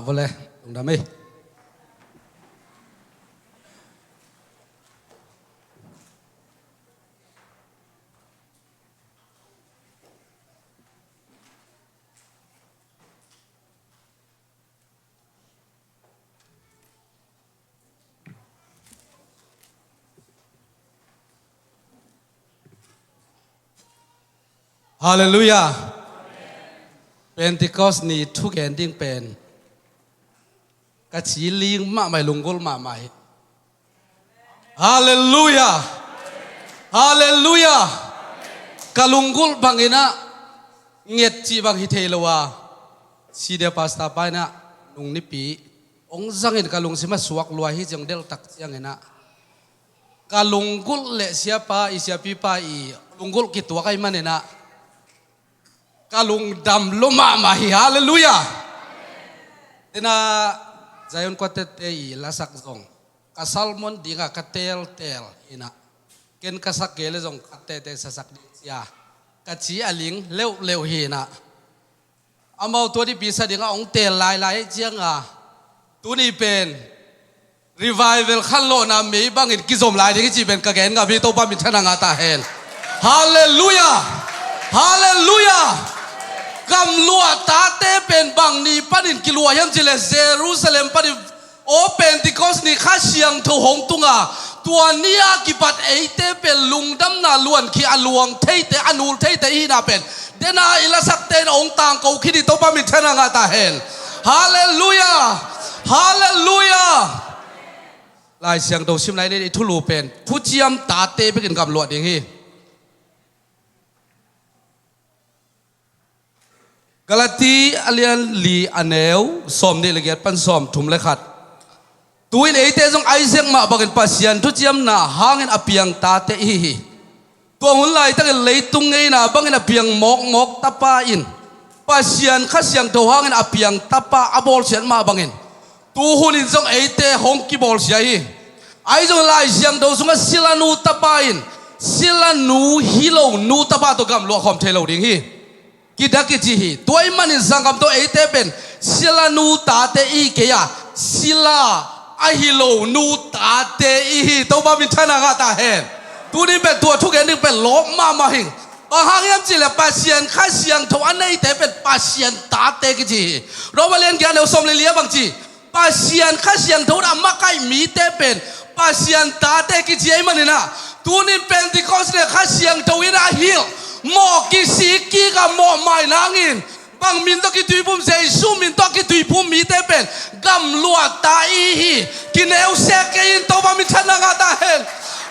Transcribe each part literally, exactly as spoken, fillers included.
vawle. Lungdam ei. Halleluiah. Pentecost ni thugen ding pen ka ci ling mahmah hi, lunggulh mahmah hi. Halleluiah. Halleluiah. Ka lunggulh bangin ah nget cih bang hi thei lo a, senior pastor pa in ah nung nipi hong zangin ka lungsim ah suak lua hi, ciang delhtak ciangin ah ka lunggulh le siapa i, siapipa i lunggulh kituak ahih manin ah ka lungdam lua mahmah hi. Halleluiah. Tena Zion Quartet te i lasak zong ka sermon dingah ka teltel hi in ah, ken ka sak kei le zong ka tete sasak ding cia ka ci a ling leuhleuh hi in ah, amau tua nipi sa dingah hong tel lailai cianga tuni pen revival khanlawhna mei bangin kizom lai ding hi cih pen ka gen ngam hi. Topa minthanna ngah ta hen. Halleluiah. Halleluiah. Gamluah tate pen bang ni panin kiluah hiam cih leh Jerusalem panin, aw Pentecost ni Kha Siangtho hong tunga, tua ni a kipat eite pen lungdamna luan khi a luang theite, a nul theite ihina pen dena i lasakte in hong tangko khin hi. Topa minthanna ngah ta hen. Halleluiah. Halleluiah. Lai Siangtho sim lai ni i thulu pen thuciam tate bekin gamluah ding hi. Galati a lian li a neu sawmnih le giat pan sawmthum le khat. Tu-in eite zong Isaac mah bangin Pasian thuciamna hangin a piang tate ihi hi. Tua hun laitakin leitung ngeina bangin a piang mawkmawk tapa in Pasian Kha Siangtho hangin a piang tapa a bawlsiat mah bangin tu hunin zong eite hong kibawlsia hi. Ahi zong Lai Siangtho sungah silanu tapa in silanu hi lo nu tapa tawh gamluah khawm thei lo ding hi. Kidak kici hi. Tua ahih manin sanggam tawh eite pen silanu tate i hi kei a, sila ahi lo nu tate i hi. Topa minthanna ngah ta hen. Tuni pen tua thugen ding pen lawp mahmah hing. Bang hang hiam cih leh Pasian Kha Siangtho a neite pen Pasian tate kici hi. Roma lian giat neu sawm le li ah bang ci? Pasian Kha Siangtho in a makaih mite pen Pasian tate kici ahih manin ah, tunin Pentecost le Kha Siangtho in a hilh mawh kisik kik a mawhmai nangin, bang min tawh kituiphum, Jesu min tawh kituiphum mite pen gamluah ta i hi. Kineu sek kei in, Topa minthanna ngah ta hen.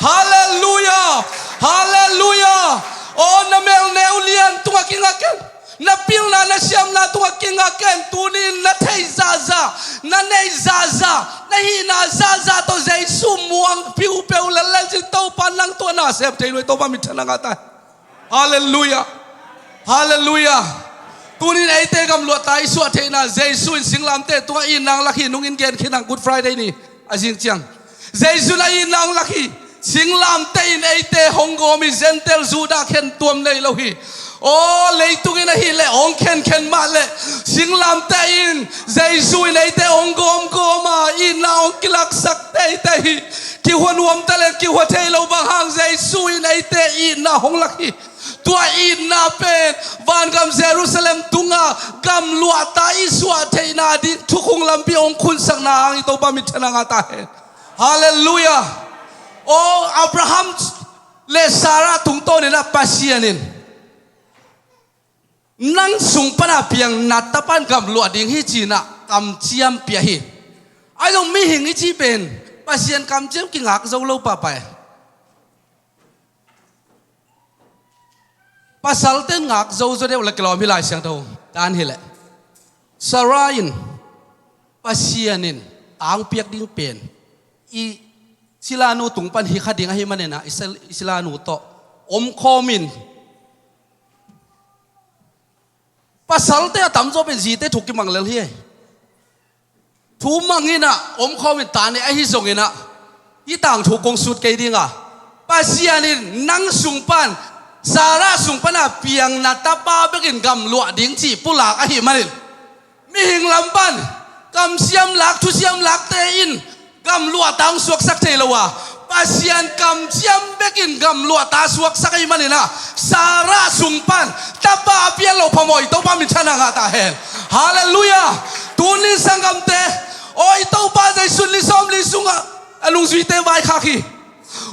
Halleluiah. Halleluiah. Aw, na mel neu lian tungah kingak ken. Na pilna, na siamna tungah kingak ken. Tuni in na theih zahzah, na neih zahzah, na hihna zahzah tawh Jesu muang piupeu lellel cin, Topa nang tawh na sem thei lo hi. Topa minthanna ngah ta. Halleluiah. Halleluiah. Tunin eite gamluah ta i suah theihna Jesu in singlamteh tungah itna hong lak hi. Nungin gen khin ang, Good Friday ni a zing ciang Jesu in a itna hong lak hi. Singlamteh in eite hong gawm hi. Gentile Judah khentuam nei lo hi. Aw, leitung in ahih leh hong khenkhen mah leh singlamteh in Jesu in eite hong gawmgawm a, itna hong kilaksak teitei hi. Kihuan nuam taleh kihua thei lo bang hang, Jesu in eite itna hong lak hi. Tua itna pen vangam Jerusalem tungah gamluah ta i suah theihna ding thukhun lampi hong khunsakna hang hi. Topa minthanna ngah ta hen. Halleluiah. Aw, Abraham le Sarah tungtawnin ah Pasian in nang sung pana piang na tapa in gamluah ding hi ci-in ah kamciam pia hi. Ahi zong mihing i cih pen Pasian kamciam kingak zo lo pahpah hi. Pasalte in ngak zo zaw deuh la kilawm hi. Lai Siangtho dan hi leh Sarah in Pasian in tangpiak ding pen i silanu tung pan hi kha ding ahih manin ah i sil-, i silanu tawh omkhawm in, pasalte a tamzaw pen zite thu kimang lel hi. Thu mang in ah omkhawm in ta nei ahi zongin ah hih tangthu kong sut kei ding a, Pasian in nang sung pan, Sarah sung pana piang na tapa bekin gamluah ding cih pulak ahih manin, mihing lam pan Kamciam lak, thuciam lakte in gamluahta hong suaksak thei lo a, Pasian kamciam bekin gamluahta suaksak ahih manin ah, Sarah sung pan tapa a pian loh phamawh i Topa minthanna ngah ta hen. Halleluiah. Tunin sanggamte, aw, i Topa Jesu ni sawmli sungah a nungzuite vaikhak hi.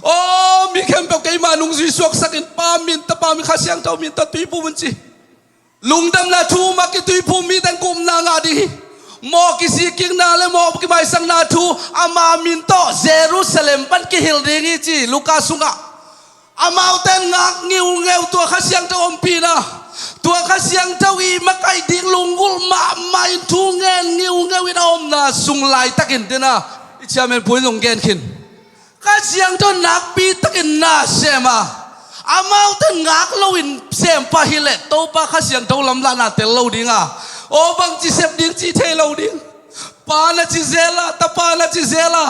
Aw, mi khempeuh keima nungzui suaksakin Pa min, Tapa min, Kha Siangtho min tawh tuiphum un ci. Lungdamna thu mah kituiphum mite in gupna ngah ding hi. Mawh kisikkikna le mawh kimaisakna thu ama min tawh Jerusalem pan kihilh ding hi ci Luka sungah. Amaute in ngak ngiungeu tua Kha Siangtho ompihna, tua Kha Siangtho i makaih ding lunggulh mahmah in thu ngen ngiungeu in a omna sung laitakin dena i chairman pu in zong gen khin. Kha Siangtho nakpi takin na sem a, amaute ngak loin sem pah hileh Topa Kha Siangtho lamlahna tel lo ding a, aw, bangci sep ding cih thei lo ding. Pa na ci zel a, Tapa na ci zel a,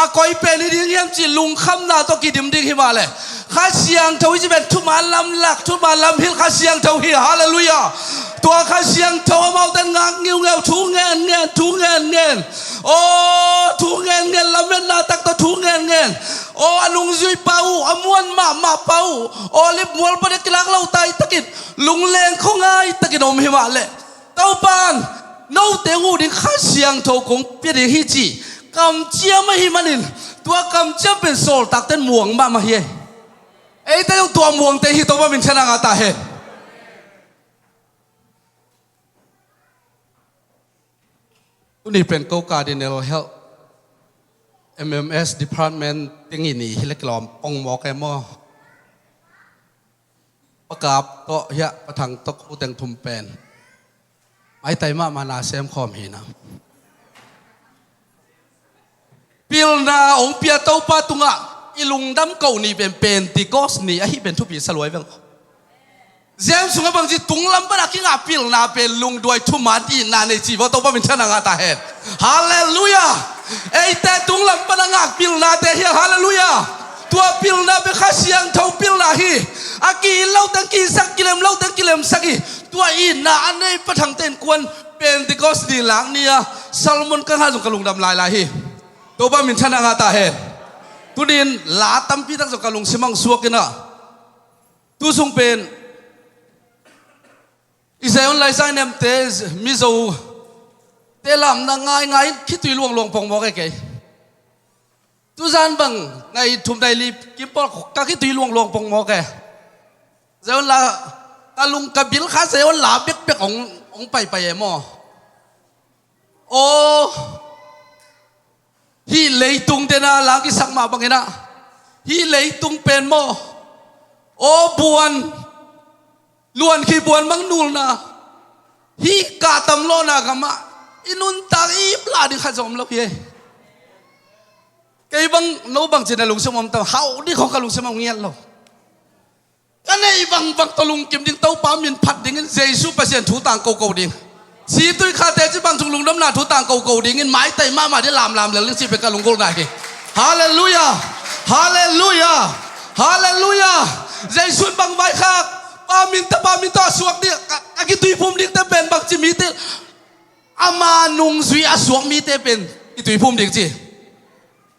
a koi pen hi ding hiam cih lungkhamna tawh kidim ding hi mah leh, Kha Siangtho i cih pen thuman lam lak, thuman lam hilh Kha Siangtho hi. Halleluiah. Tua Kha Siangtho amaute ngak ngiungeu, thu ngen ngen, thu ngen ngen. Aw, thu ngen ngen, lametna tak tawh thu ngen ngen. Aw, a nungzui pa uh, a muan mahmah pa uh, Olive mual pan a kilak lo tai takin, lungleng khuangai takin om hi mah leh, Topa in note uh ding Kha Siangtho kong pia ding hi ci kamciam ahih manin, tua kamciam pen sawltakte in muang mahmah hi. Eite zong tua muangte hi, Topa minthanna ngah ta hen. Tuni pen ko Cardinal Health M M S Department teng i ni hi leh kilawm pong mawk e maw? Pa Kap tawh hiah Pa Thang tawh, u teng thum pen maitai mahmah na sem khawm hi na. Pilna hong pia Topa tungah i lungdam koh ni pen Pentecost ni ahih pen thupi sa lua hi veng. James sungah bangci, tunglam pana kingah pilna pen lungduai thuman itna nei ci vaw, Topa minthanna ngah ta hen. Halleluiah. Eite tunglam pana ngah pilnate hial. Halleluiah. Tua pilna pen Kha Siangtho pilna hi. A ki-it lo teng ki-itsak, kilem lo teng kilemsak hi. Tua itna a nei Pa Thangte in kuan Pentecost ni lak ni-a sermon ka ngah zong ka lungdam lailai hi. Topa minthanna ngah ta hen. Tunin la tampi tak zong ka lungsim ah hong suak in ah, tu sung pen i Zion Laizai nemte, Mizote lamna ngaingai in khitui luangluang pongmawk e kei. Tuzan bang ngai thum nai li kim pawl ka khitui luangluang pongmawk e. Zion la, ka lung ka bil kha Zion la bekbek hong, hong paipai e maw? Aw, hih leitung dena la kisak mah bangin ah, hih leitung pen maw, aw buan, luan khi buan mang nulna, hih kahtam lawhna gamah i nuntak i ip lah ding khat zong om lo hi. Kei bang no bangci na lungsim om tam, hauh ding khawng ka lungsim ah hong ngiat lo. Ka neih bangbang tawh lungkim ding, Topa min phat dingin Jesu Pasian thu tangko ko ding. Situi khate ci bang tung lungdamna thu tangko ko dingin maitai mahmah ding, lamlam lel ding cih pen ka lunggulhna hi. Halleluiah. Halleluiah. Halleluiah. Jesu in bang vaikhak, Pa min, Tapa min tawh a suak ding, a, a kituiphum dingte pen bangci mite, ama nungzui a suak mite pen kituiphum ding ci.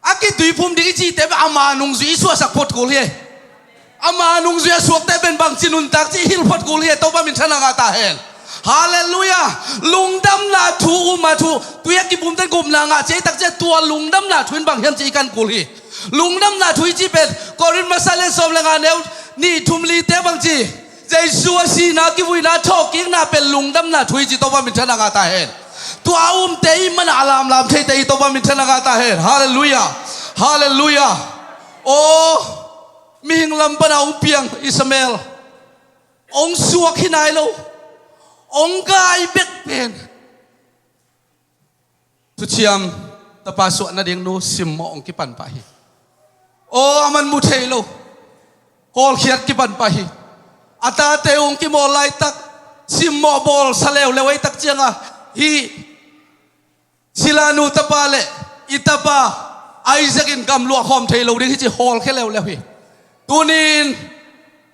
A kituiphum ding i cihte pen ama nungzui i suahsak phot kul hi. Ama nungzui a suakte pen bangci nuntak cih i hilh phot kul hi. Topa minthanna ngah ta hen. Halleluiah. Lungdamna thu um a, thu, tui a kibumte in gupna ngah ci, ei tak ciang tua lungdamna thu in bang hiam cih i kan kul hi. Lungdamna thu i cih pen Korin masa lian sawm le nga neu nih, thum, lite bangci, Jesu a sihna, kivuina, thawhkikna pen lungdamna thu hi ci, Topa minthanna ngah ta hen. Tua a umte i manah a lamlam theite hi, Topa minthanna ngah ta hen. Halleluiah. Halleluiah. Aw, mihing lam pana hong piang Ishmael, hong suak hi nai lo, hong gai bek pen Thuciam Tapa suah nading nu simmawh hong kipan pah hi. Aw, a man mu thei lo, hawlkhiat kipan pah hi. A tate hong kimawl laitak, simmawh bawl sa leuleu ei tak cianga, hih silanu tapa le i tapa Isaac in gamluah khawm thei lo ding hi ci, hawlkhia leuleu hi. Tunin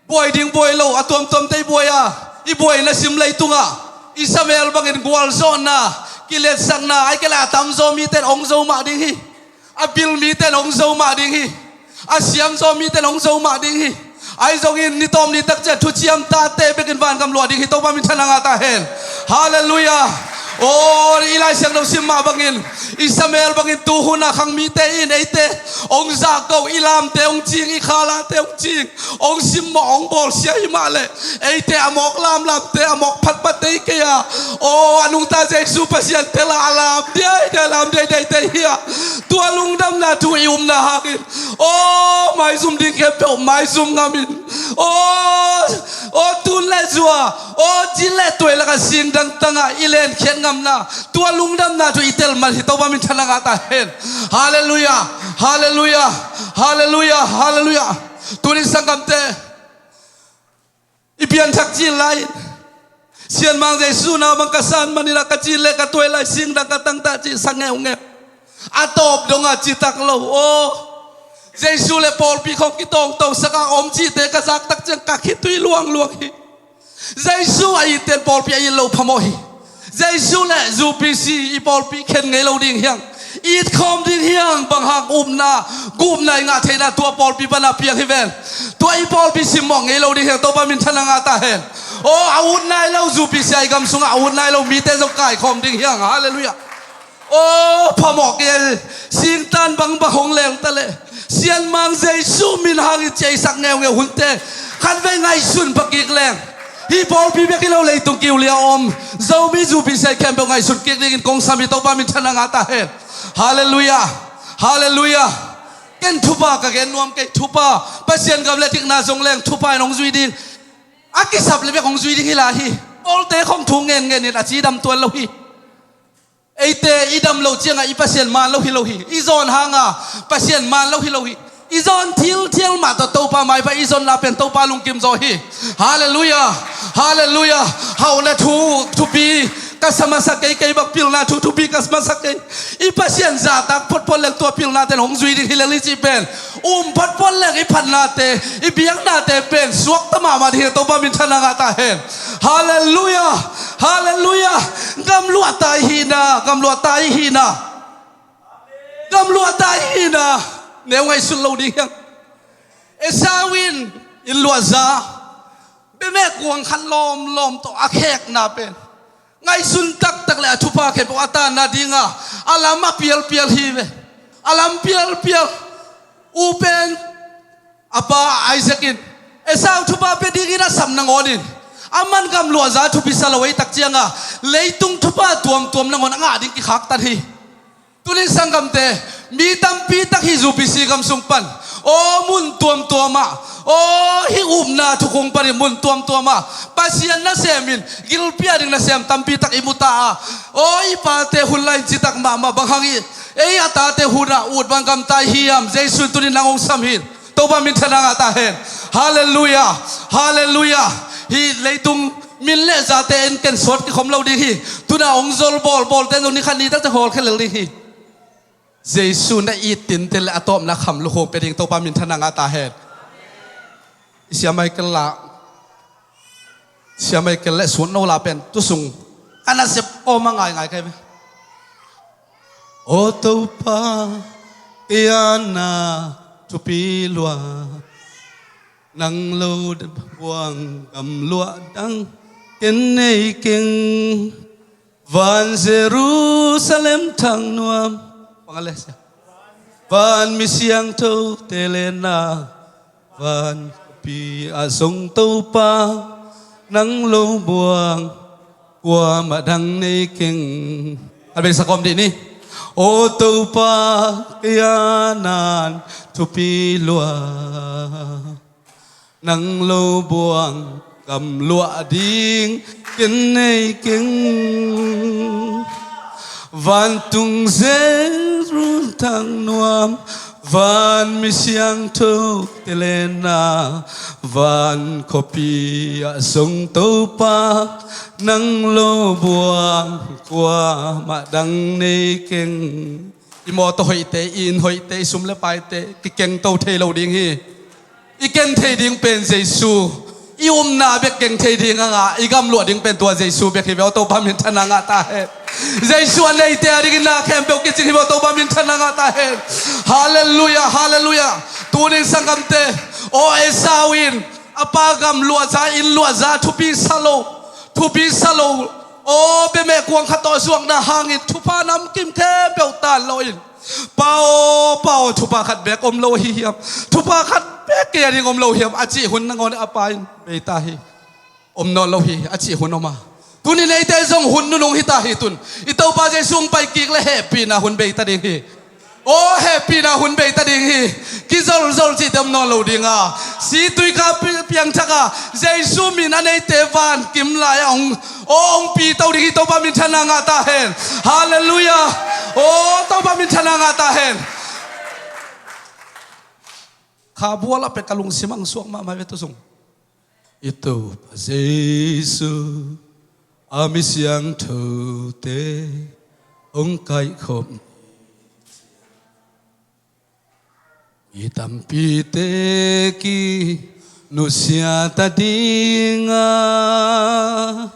buai ding buai lo, a tuamtuamte i buai a, i buaina sim leitungah Ishmael bangin gualzawhna, Kiletsakna, ahih kei leh a tamzaw mite in hong zo mah ding hi. A bil mite in hong zo mah ding hi. A siamzaw mite in hong zo mah ding hi. Ahi zongin ni tawm ni tak ciang thuciam tate bekin vangam luah ding hi. Topa minthanna ngah ta hen. Halleluiah. Aw, i Lai Siangtho sim mah bangin, i Samuel bangin tuhuna khang mite in eite hong zahko, i lamte hong cing, i khalate hong cing, hong simmawh, hong bawlsia hi mah leh, eite a mawk lamlamte, a mawk phatphatte hi kei a. Aw, a nungta Jesu Pasian tel a, a lam diaidiai, a lam diaidiaite hi a. Tua lungdamna thu i upna hangin, aw, maizum ding khempeuh maizum ngamin, aw, aw, tun le zua, aw, zin le tuai lakah singdang tangah i lenkhiat ngamna, tua lungdamna thu i tel man hi. Topa minthanna ngah ta hen. Halleluiah. Halleluiah. Halleluiah. Halleluiah. Tuni sanggamte, i pianthak cil lai-in, Sianmang Jesu na bang ka san manin ah ka cin le ka tuai lai singdang ka tangtah cih sa ngeungeu. A tawp dongah citak lo. Aw, Jesu le pawlpi khong kitawngtawngsak a om cihte ka zak tak ciang ka khitui luangluang hi. Jesu a itte in pawlpi a it loh phamawh hi. Jesu le U P C i pawlpi khen ngei lo ding hi hang. It khawm ding hi hang, bang hang? Upna, gupna i ngah theihna tua pawlpi pana piang hi ven. Tua i pawlpi simmawh ngei lo ding hi hang. Topa minthanna ngah ta hen. Aw, a ut nai lo U P C i gam sungah a ut nai lo mite zong kaikhawm ding hi hang. Halleluiah. Aw, phamawh kei. Singtan bangbang hong leng ta leh, Sianmang Jesu min hangin ciaisak ngeungeu hunte khatvei ngaihsun pha kik leng, hih pawlpi bek hi lo, leitung kiulia a om Zomi U P C khempeuh ngaihsun kik dingin kong sam hi. Topa minthanna ngah ta hen. Halleluiah. Halleluiah. Ken thupha ka gen nuam kei. Thupha, Pasian gam le dikna zong leng thupha in hong zui ding. A kisap le bek hong zui ding hi lai hi. Pawlte khong thu ngenngenin a cidam tuan lo hi. Eite i dam loh ciangah i Pasian man lo hi lo hi. I zawn hanga Pasian man lo hi lo hi. I zawn thilthial mah tawh Topa maipha i zonna pen Topa lungkim zaw hi. Halleluiah. Halleluiah. Hauhna thu thupi ka sa masa kei, kei bang pilna thu thupi ka sa masa kei. I Pasian zahtak photphot leng tua pilnate in hong zui ding hi lel hi cih pen, um photphot leng i phatnate, i biaknate pen suakta mahmah ding hi. Topa minthanna ngah ta hen. Halleluiah. Halleluiah. Gamluah ta i hihna, gamluah ta i hihna, gamluah ta i hihna neu ngaihsut lo ding hi hang. Esau in inn luahza, bemek kuang khat lawmlawm tawh a khekna pen ngaihsun taktak le a thupha khempeuh a tanna dinga a lam a pialpial hi ve. A lam pialpial. U pen a pa Isaac in Esau thupha pia dingin a sap nangawnin, aman gamluahza thupi sa lo ei tak cianga leitung thupha tuamtuam nangawn a ngah ding kikhaktan hi. Tunin sanggamte, mi tampi tak hih U P C gam sung pan, aw, mun tuamtuamah, aw, hih upna thukhung panin mun tuamtuamah Pasian nasemin gilpi a ding nasem tampi tak i mu ta a, aw, i pate hun lai-in citak mahmah, bang hang i, ei a tate hunah ut bang gamta i hiam? Jesu in tunin nang hong sam hi. Topa minthanna ngah ta hen. Halleluiah. Halleluiah. Hih leitung min le zate en ken sawt kikhom lo ding hi. Tuna hong zol bawlbawlte zong ni khat ni tak ciang hawlkhia lel ding hi. Jesu na it tinte le a tawpna kham lukhuk pia ding Topa minthanna ngah ta hen. I Sia Michael lah, Sia Michael le Suan No lah pen tu sung a nasep awm a ngaingai kai ve. Aw Topa, kei a na thupi lua, nang lo buang gamluah dang ken nei keng. Van Jerusalem thang nuam, van mi siangthote le na, van khuapi ah zong Topa, nang lo buang kuamah dang nei keng. A bek sa kawm dih ni. Aw Topa, kei a nan thupi lua, nang lo buang gamluah ding ken nei keng. Vantung Jerusalem thang nuam, van mi siangthote le na, van khuapi ah zong Topa, nang lo buang kuamah dang nei keng. I mawtaw hoihte, i inn hoihte, i sum le paite kikengto thei lo ding hi. I ken thei ding pen Jesu, I upna bek keng thei ding a ngah, i gam luah ding pen tua Jesu bek hi ve aw, Topa minthanna ngah ta hen. Jesu a neite a dingin na khempeuh kicing hi ve aw, Topa minthanna ngah ta hen. Halleluiah, halleluiah. Tuning sanggamte, aw Esau in a pa gam luahza, inn luahza, thupi sa lo, thupi sa lo. Aw bia meh kuang khat tawh zuakna hangin thupha namkim khempeuh tan lo in, Pa aw, Pa aw, thupha khat bek om lo hi hiam? Thupha khat bek kei a ding om lo hiam? A cih hun nangawn a pa in bei ta hi. Om nawn lo hi, a cih hun om a. Tuni neite zong hun nunung hi ta hi tun. I Topa Jesu hong pai kik le hehpihna hun bei ta ding hi. Aw hehpihna hun bei ta ding hi. Kizolzol cihte om nawn lo ding a, situi kha pi-, piangthak a, Jesu min a neite vankim lai a hong, aw hong pi to ding hi. Topa minthanna ngah ta hen. Halleluiah. Aw Topa minthanna ngah ta hen. Kha bual a pek ka lungsim ang suak mahmah ve tu zong. I Topa Jesu a mi siangthote hong kaikhop, mi tampite kinusia ta ding a,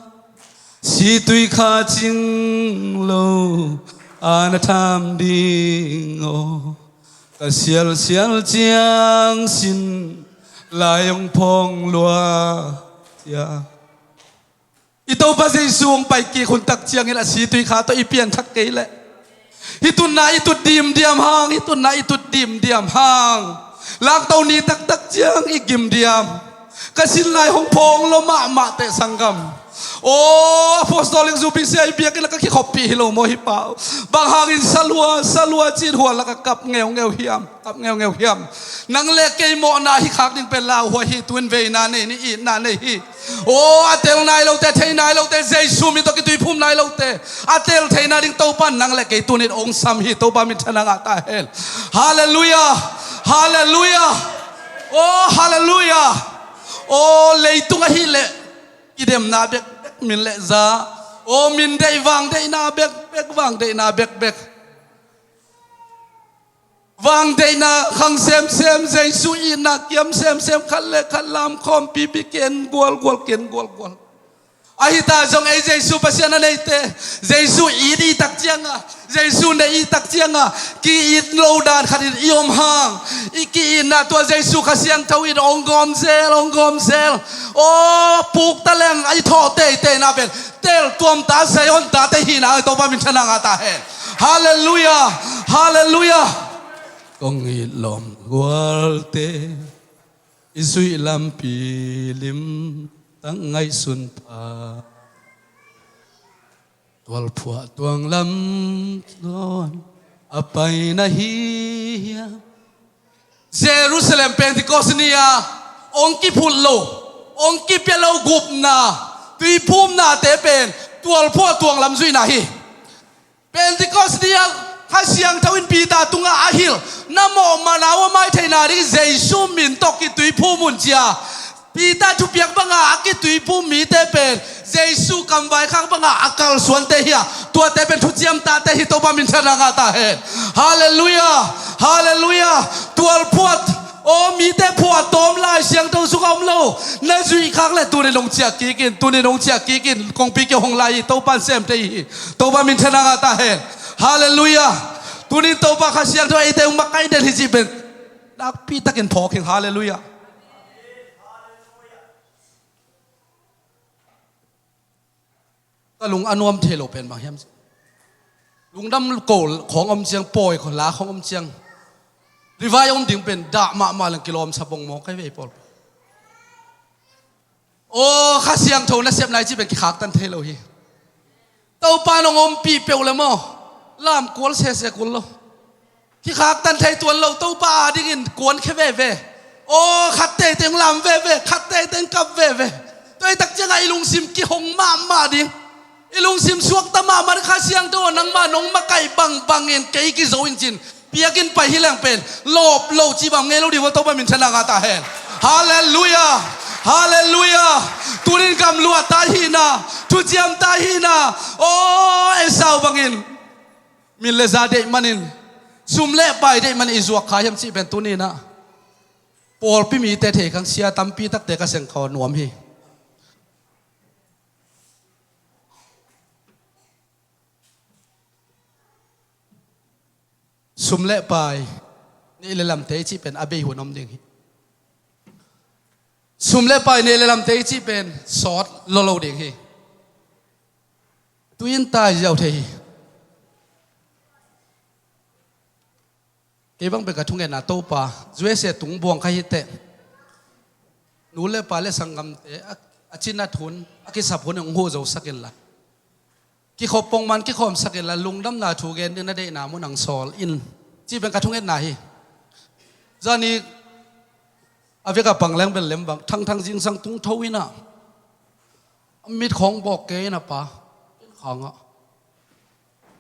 situi kha cing lo a na tham ding aw. Ka sialsial ciang sin lai hong phawng lua cia. I Topa Jesu hong pai kik hun tak ciangin a situi kha tawh i pianthak kei leh, hih tunna i tut dimdiam hang, hih tunna i tut dimdiam hang. Langto ni taktak ciang i gim diam. Ka sin lai hong phawng lo mahmah teh sanggam. Aw apostolic jubilee sia i biakinn a ka kikhoppih hi lo maw hi pau? Bang hangin salua salua cin hual a ka kap ngeungeu hiam? Kap ngeungeu hiam? Nang le kei mawhna hi khak ding pen lauhuai hi. Tuin veina nei ni, itna nei hi. Aw a tel nai lote, thei nai lote, Jesu min tawh kituiphum nai lote, a tel theina ding Topa in nang le kei tunin hong sam hi. Topa minthanna ngah ta hen. Halleluiah. Halleluiah. Aw halleluiah. Aw leitung ahih leh kidemna bekbek, min le za, aw min deih, vangdeihna bekbek, vangdeihna bekbek. Vangdeihna khang semsem, Jesu itna kiam semsem, khat le khat lam khawmpipi, ken gualgual, ken gualgual. Ahi ta zong ei Jesu Pasian a neite, Jesu it i tak cianga, Jesu neih i tak cianga ki-it lo dan khatin i om hang, i ki-itna tua Jesu Kha Siangtho in hong gawm zel, hong gawm zel. Aw puk taleng a i thawh teiteina pen tel tuamta, Zion tate hihna Topa minthanna ngah ta hen. Halleluiah. Halleluiah. Kong it lawm gualte i zuih lampi lim tak ngaihsun pha. Tualphuah tuang lam tluan a pai na hi hiam? Jerusalem Pentecost ni-a hong kiphut lo, hong kipia lo gupna, tuiphumnate pen tualphuah tuang lam zuihna hi. Pentecost ni-a Kha Siangtho in Peter tungah a hilh, na mawh manau a mai theihna ding Jesu min tawh kituiphum un ci-a Peter thupiak banga a kituiphum mite pen Jesu kamvaikhak banga a kalsuante hi a, tuate pen thuciam tate hi. Topa minthanna ngah ta hen. Halleluiah. Halleluiah. Tualphuah, aw mite phuah tawm lai siangtho sungah om lo. Na zuihkhak le tunin hong ciah kikin, tunin hong ciah kikin, kongpi kio hong lai hi. Topa in sem thei hi. Topa minthanna ngah ta hen. Halleluiah. Tunin Topa Kha Siangtho eite hong makaih den hi cih pen nakpi takin phawk hing. Halleluiah. Ka lung a nuam thei lo pen bang hiam cih, lungdam ko khawng om ciang, pawi ko la khawng om ciang, rivai om ding pen dah mahmah leng kilawm sa bong maw kai vei pawl. Aw Kha Siangtho nasepna i cih pen kikhaktan thei lo hi. Topa nong ompih peuh le maw, lamkual sese kul lo. Kikhaktan thei tuan lo, Topa adingin kuankhia veve. Aw khat teitei hong lam veve, khat teitei hong kap veve. Tua i tak ciangah i lungsim kihong mahmah ding, i lungsim suakta mahmah ding. Kha Siangtho aw, nangmah nong makaih bangbangin kei kizo in cin piakin pai hi leng pen lawp lo cih bang ngei lo ding ua. Topa minthanna ngah ta hen. Halleluiah. Halleluiah. Tunin gamluah ta hihna, thuciam ta hihna. Aw Esau bangin min le za deih manin, sum le pai deih manin i zuak kha hiam cih pen tuninah Pawlpi mite thei khang sia tampi takte ka seng kha nuam hi. Sum le pai, neih le lamte i cih pen a bei hun om ding hi. Sum le pai, neih le lamte i cih pen sawt lolo ding hi. Tu-in tai ziau thei hi. Kei bang bek a thungetna Topa, U S A tung buang kha hi teh. Nu le pa le sanggamte a, a cinat hun, a kisap hun hong huh zo sak inla, kikhop pongman kikhawm sak inla, lungdamna thu gen ding na deihna mun hong sawl in, cih pen ka thungetna hi. Zani a vek a pang leng bel lem bang, Thangthang zingsang tung tho in ah, a mit khawng bawk kei in a pa, ken khang ah,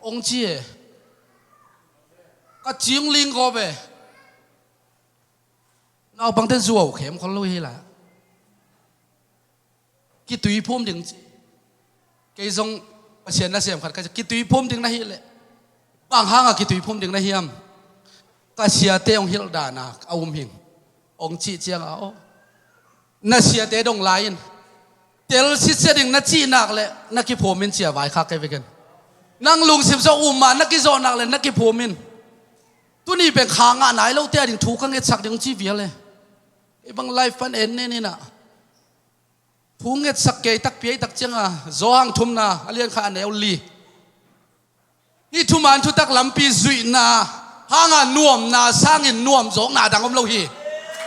hong ci e. Ka cing ling kawp e. Naupangte zuau khem khol lo hi la. Kituiphum ding ci. Kei zong Pasian nasem khat ka ci, kituiphum ding na hih leh, bang hanga kituiphum ding na hiam? Ka siate hong hilh dan a a um hing, hong cih ciang a, aw, na siate dong lai in, tel sitsia ding na cih nak leh na kiphum in, ci a vaikhak kei vek in. Nang lungsim sung um a na kizawh nak leh na kiphum in. Tuni pen kha ngah nai lote a ding thu ka ngetsak ding, hong ci vial e. Kei bang live pan en nen in ah, thu ngetsak kei takpi a, i tak ciang a, Johan thumna a lian khat a neu li. Hih thuman thutak lampi zuihna hanga nuamna sangin nuamzawkna dang om lo hi.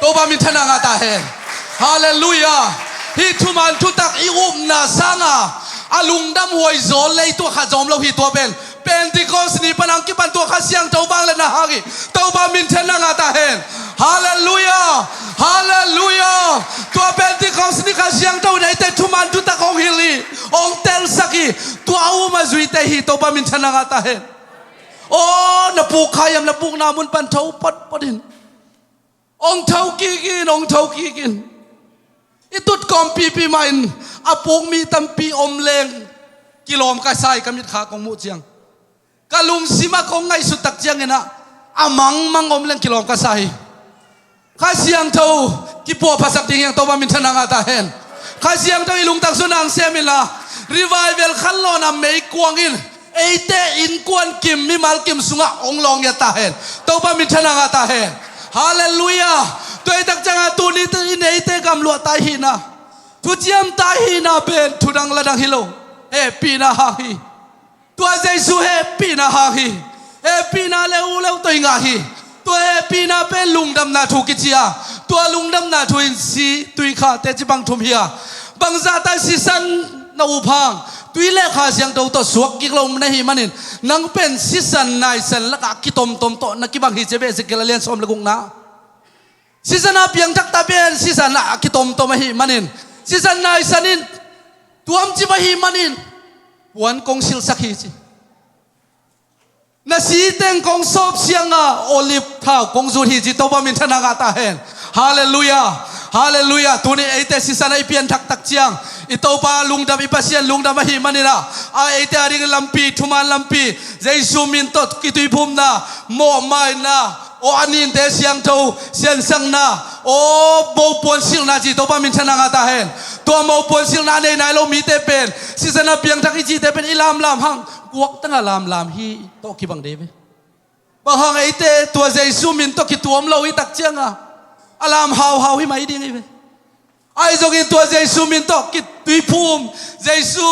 Topa minthanna ngah ta hen. Halleluiah. Hih thuman thutak i upna sanga a lungdam huai zaw lei tua khat zong om lo hi. Tua pen Pentecost ni pan hong kipan tua Kha Siangtho vangliatna hang hi. Topa minthanna ngah ta hen. Halleluiah. Halleluiah. Tua Pentecost ni Kha Siangtho in eite thuman thutak hong hilh hi, hong telsak hi. Tua a um a zuite hi. Topa minthanna ngah ta hen. Aw, na puk kha hiam, na pukna mun pan tho potpot in. Hong tho kik in, hong tho kik in. I tut kawmpipi mah in a puk mi tampi om leng kilawm ka sa hi, ka mitkha kong muh ciang. Ka lungsim ah kong ngaihsut tak ciangin ah, a mangmang om leng kilawm ka sa hi. Kha Siangtho kipuahphasak ding hi hang. Topa minthanna ngah ta hen. Kha Siangtho i lungtang sung hong sem inla, revival khanlawhna meikuang in eite innkuan kim, mimal kim sungah hong lawng ngiat ta hen. Topa minthanna ngah ta hen. Halleluiah. Tua i tak ciangah tuni in eite gamluah ta i hihna, thuciam ta i hihna pen thudang ladang hi lo, hehpihna hang hi. Tua Jesu hehpihna hang hi. Hehpihna leuleu tawh i ngah hi. Tua hehpihna pen lungdamna thu kici a, tua lungdamna thu in si, tui, kha teci bang thum hi a, bangzahta sisan na up hang, tui le Kha Siangtho tawh suak kik lo na hih manin, nang pen sisan naisan lakah kitomtom tawh na kibang hi ci a, Ezekiel a lian sawm le gukna. Sisan a piangthak ta pen sisan a kitomtom ahih manin, sisan naisan in tuamcip ahih manin puan kong silsak hi ci. Na si teng kong sawp siang a, olive thau kong zut hi ci. Topa minthanna ngah ta hen. Halleluiah. Halleluiah. Tuni eite sisan a i pianthak tak ciang, i Topa lungdam, i Pasian lungdam ahih manin ah, a eite a ding lampi, thuman lampi, Jesu min tawh kituiphumna, mawhmaina, aw, a ninte siangtho siansakna, aw, mopuan silhna ci. Topa minthanna ngah ta hen. Tua mopuan silhna a nei nai lo mite pen, sisan a piangthak i cihte pen i lamlam hang, guaktang a lamlam hi tawh kibang dei ve. Bang hang eite tua Jesu min tawh kituam lo i tak ciang a, a lam hauhau hi mai ding hi ve. Ahi zongin tua Jesu min tawh kituiphum, Jesu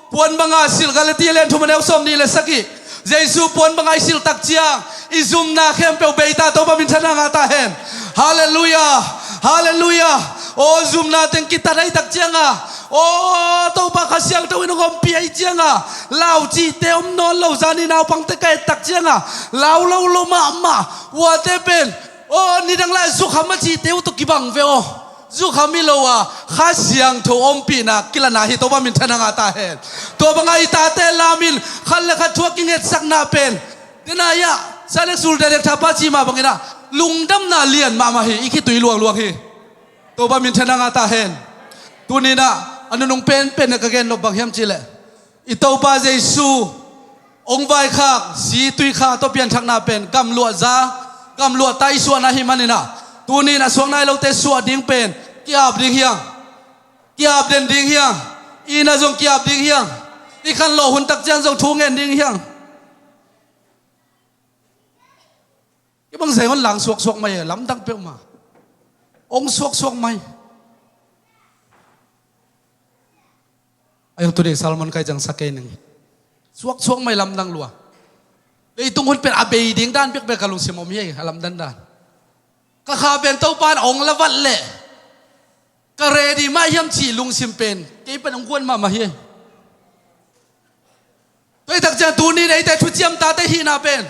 puan banga silh, Galatia lian thum a neu sawm nih le sagih, Jesu puan banga i silh tak ciang, i zumna khempeuh bei ta. Topa minthanna ngah ta hen. Halleluiah. Halleluiah. Aw, zumna teng kitat ahih tak ciang a, aw, Topa Kha Siangtho in hong ompih ahih ciang a, lau cihte om nawn lo. Zani naupangte ka et tak ciang a, lau lo lo mahmah. Huate pen, aw, nidang lai zukham a cihte uh tawh kibang ve aw. Zukham hi lo a, Kha Siangtho ompihna kilana hi. Topa minthanna ngah ta hen. Tua banga i tate lamin khat le khat thu a kingetsakna pen, dena ia, Sunday school director pa ci mah bangin ah, lungdamna lian mahmah hi, i khitui luangluang hi. Topa minthanna ngah ta hen. Tuni in ah a nunung penpen na ka gen nop bang hiam cihleh, i Topa Jesu hong vaikhak, si, tui, kha tawh pianthakna pen gamluah za, gamluah ta i suahna ahih manin ah, Tuni in a suak nai lote suah ding pen ki-ap ding hiang. Ki-ap den ding hiang. Inn ah zong ki-ap ding hiang. I khanlawh hun tak ciang zong thu ngen ding hiang. Kei bang Zion lang suaksuak mai, lamdang peuhmah. Ong suaksuak mai. Ai, tuni sermon kai ciang sa kei ning. Suaksuak mai, lamdang lua. Leitung hun pen a bei ding dan bekbek ka lungsim om hi, a lamdang dan. Ka kha pen Topa in ong la vat leh ka ready mah hiam cih lungsim pen kei pen ong guan mahmah hi. Tua hi tak ciang tuni in eite thuciam tate hihna pen,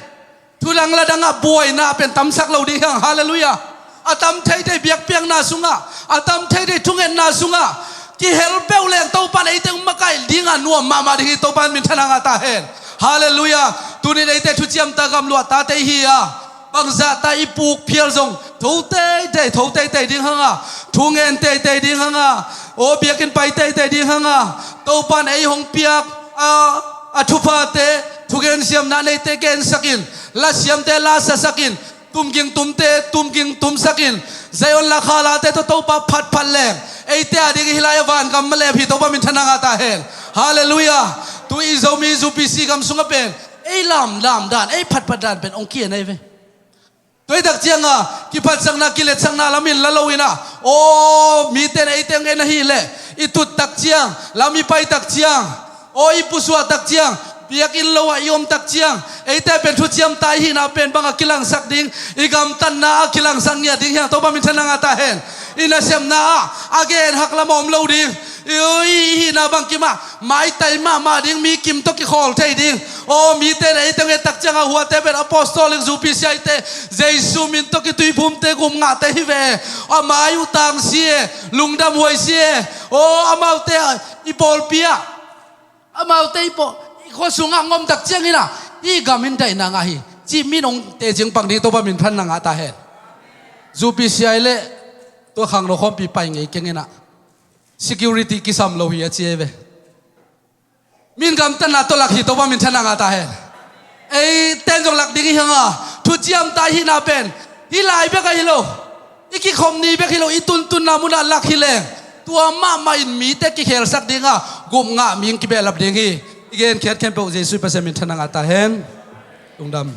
thu dang la dangah buaina pen tamsak lo ding hiang. Halleluiah. A tam theithei biakpiakna sungah, a tam theithei thungetna sungah kihel peuh leng Topa in eite ong makaih dingah nuam mahmah ding hi. Topa in minthanna ngah ta hen. Halleluiah. Tuni in eite thuciamta gamluah tate i hi a, bangzahta i puk phial zong tho teitei, tho teitei ding hanga, thu ngen teitei ding hanga, aw, biakinn pai teitei ding hanga, Topa in ei hong piak a, a thuphate, thugen siamna neite gensakin, lasiamte lasasakin, tumging tumte tumging tumsakin, Zion lakhalate tawh Topa phatphat leng eite a ding hih lai-ah vangam malep hi. Topa minthanna ngah ta hen. Halleluiah. Tu i Zomi UPC gam sungah pen ei lamlam dan, ei phatphat dan pen ong ki-en ahi ve. Tua hi tak cianga kiphatsakna kiletsakna lamin la lo inah, aw, mite in eite ong en ahih leh i tut tak ciang, lam i pai tak ciang, aw, i pusuah tak ciang, biakinn lo ah i om tak ciang, eite pen thuciamta i hihna pen bangah kilangsak ding, i gamtatna ah kilangsak ngiat ding hiang. Topa minthanna ngah ta hen. I nasepna ah a gen hak lamah om lo ding. I, i hihna bangkim ah maitai mahmah ding, mi kim tawh kikhawl thei ding. Aw, mite in eite ong et tak ciangah huate pen apostolic UPC-te, Jesu min tawh kituiphumte, gupngahte hi ve. A mai uh tangsi e, lungdamhuai si e. Aw, amaute i pawlpi ah, amaute i paw, i khua sungah ong om tak cianginah i gam in daihna ngah hi cih min ong tecing pang ding. Topa minthanna ngah ta hen. UPC ahi leh tua khangno khawmpi pai ngei kenginah security kisam lo hi a ci ahi ve. Min gamtatna tawh lak hi. Topa minthanna ngah ta hen. Eite in zong lak ding i hi hanga, thuciamta i hihna pen hih lai bek ahi lo, i kikhop ni bek hi lo, i tuntunna munah lak hi leng tua mahmah in mite kikhelsak dinga gupngah mi ong kibehlap ding hi. I genkhiat khempeuh Jesu i Pasian minthanna ngah ta hen. Lungdam.